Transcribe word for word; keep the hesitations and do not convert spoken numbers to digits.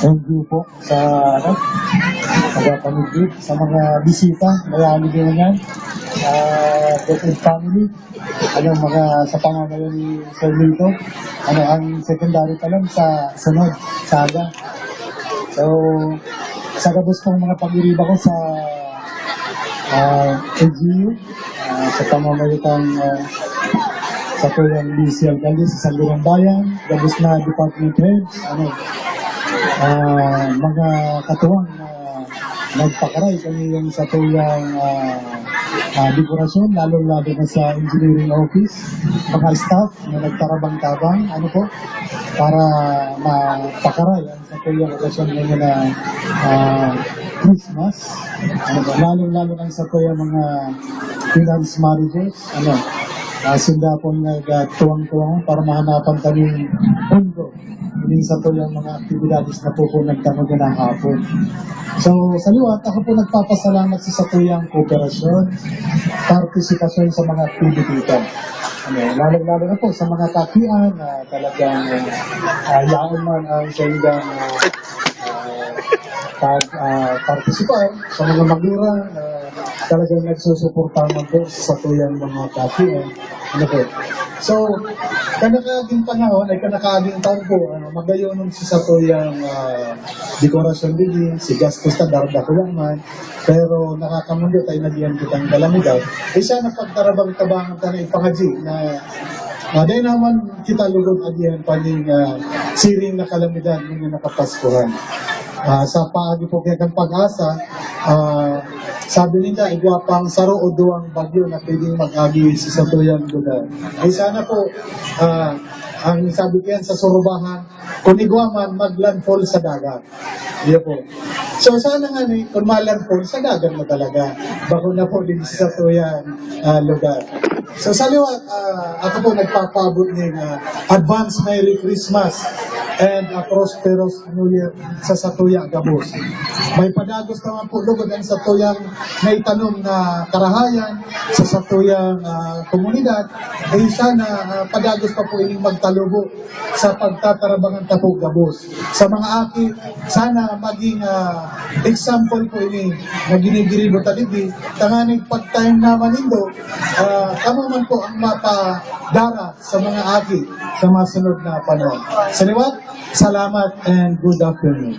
Thank you po sa, ano, pagpapamigay sa mga bisita, mga amigo na yan. Ah, David family, ano, mga sa pamamayo ni Sir Lito, ano, ang secondary pa lang sa sunod, sa aga. So, sa gabos pong mga pag-iriba ko sa, ah, L G U, ah, sa pamamagitan, ah, sa Puyang D C Alcalde sa Sangguniang Bayan, gabos na department heads, ano, ah, mga katuwang na nagpakaray kami yung sa Puyang, ah, ah, dekorasyon, lalo-lalo na sa engineering office, mga staff na nagtarabang-tabang, ano po, para mapakaray ang sa Puyang okasyon ngayon na, ah, Christmas. Ano po, lalo-lalo na sa Puyang mga finance managers, ano, ah, sinda po nagtuwang-tuwang para mahanapan kami pondo. Ini sa Puyang mga aktibidades na po po nagtangog na hapon. So, sa liwat, ako po nagpapasalamat sa satuyang kooperasyon, partisipasyon sa mga activity ito. Ano, lalo-lalo na po sa mga kakian na talagang, ah, yaon man ang saindang, ah, ah, pag, ah, partisipar sa mga magurang, ah, talagang nagsusuporta man po sa satuyang mga kakian. Ano po? So, kanakaaging panahon ay kanakaaging taon po, ano, magayon si satuyang, ah, dekorasyon digdi, si gastos na darda ko lang man. Pero nakakamundo tayo na diyan kitang kalamidad. Isa na pagtarabang-tabangan ta na ipangadyi na, ah, dahil naman kita lugod agihan pa ning, ah, siring na kalamidad na nakapaskuhan. Ah, sa paagi po kaya kan pag-asa, ah, sabi ninda, igwa pang saro o duwang bagyo na pwedeng mag-agi sa satuyang lugar. Ay sana po, ah, ang sabi ko yan sa surubahan, kung igwa man, mag-landfall sa dagat. Iyo po. So, sana nga ni, kung ma-landfall, sa dagat na talaga. Bako na po din sa satuyang, ah, lugar. So, sa liwat, ah, ako po nagpapaabot ng, ah, advance Merry Christmas and a prosperous New Year sa satuya gabos. May padagos naman po lugod ang satuyang naitanom na karahayan sa satuyang, ah, komunidad. Eh, sana, ah, padagos pa po ining magtalubo sa pagtatarabangan ta po gabos. Sa mga aki, sana maging, ah, example po ini na ginigiribo ta digdi, tanganing pag time naman nindo, ah, kamo man po ang mapadara sa mga aki sa mga sunod na panahon. Sa liwat, salamat and good afternoon.